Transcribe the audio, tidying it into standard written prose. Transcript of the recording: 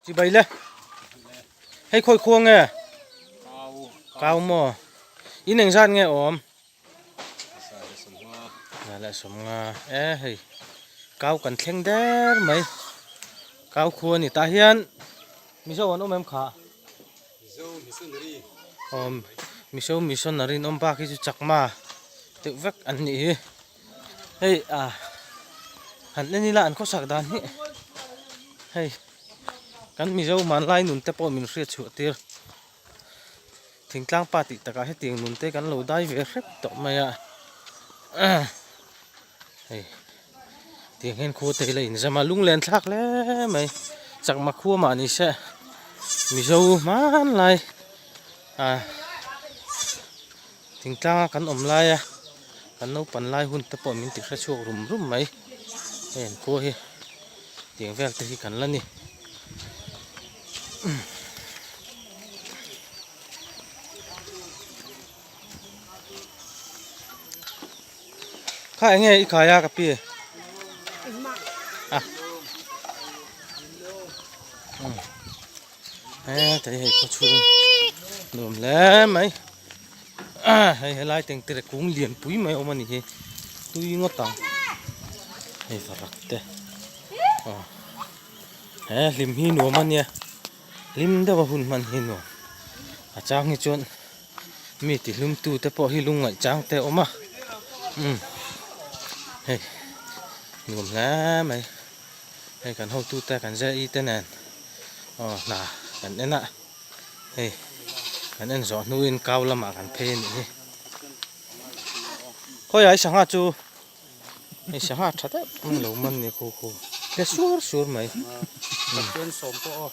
Chibai le. Hei khawi khua nge? Kau maw? In engzat nge awm? Za leh sawmnga. E hei kau kan thleng der mai. Kau khua ni tah hian Mizo an awm em kha? Mizo missionary. Awm Mizo missionary an awm bak hi chu chakma deuh vek an nih hi. Hei ah han en ila an khawsak dan hi hei kan Mizo hmanlai nun te pawh min hriat chhuah tir thingtlang pa tih takah hetiang nun te kan lo dai ve hrep tawh mai a hei tiang hian khua te hi la inzam a lunglen thlak hle mai chakma khua mah ni se Mizo hmanlai ah. Thingtlanga kan awm laia kan naupan lai hun te pawh min ti hre chhuak rum rum mai. Hei an khua hi tiang vel te hi kan la ni. Kha enge i khai a ka pi? A. He thei hei khaw chhung nuam hle mai. Hei helai tengtere kung lian pui mai a awm a ni hi tui ngawt ang hei varak te aw he hlim hi nuam a nia hlim deuh a hun hman hi nuam a chang hi chuan mi ti hlum tu te pawh hi lungngaih chang te a awm a umm hei nuam hle mai hei kan hotu te kan zai te nen aw hna kan en a. Hei kan en zawh hnuin kau lamah kan phei a nih hi. Khawiah i sangha chu hei sangha tha deuh ang lo man ni khu khu tle sur sur mai. Pathian sawm pawh aw.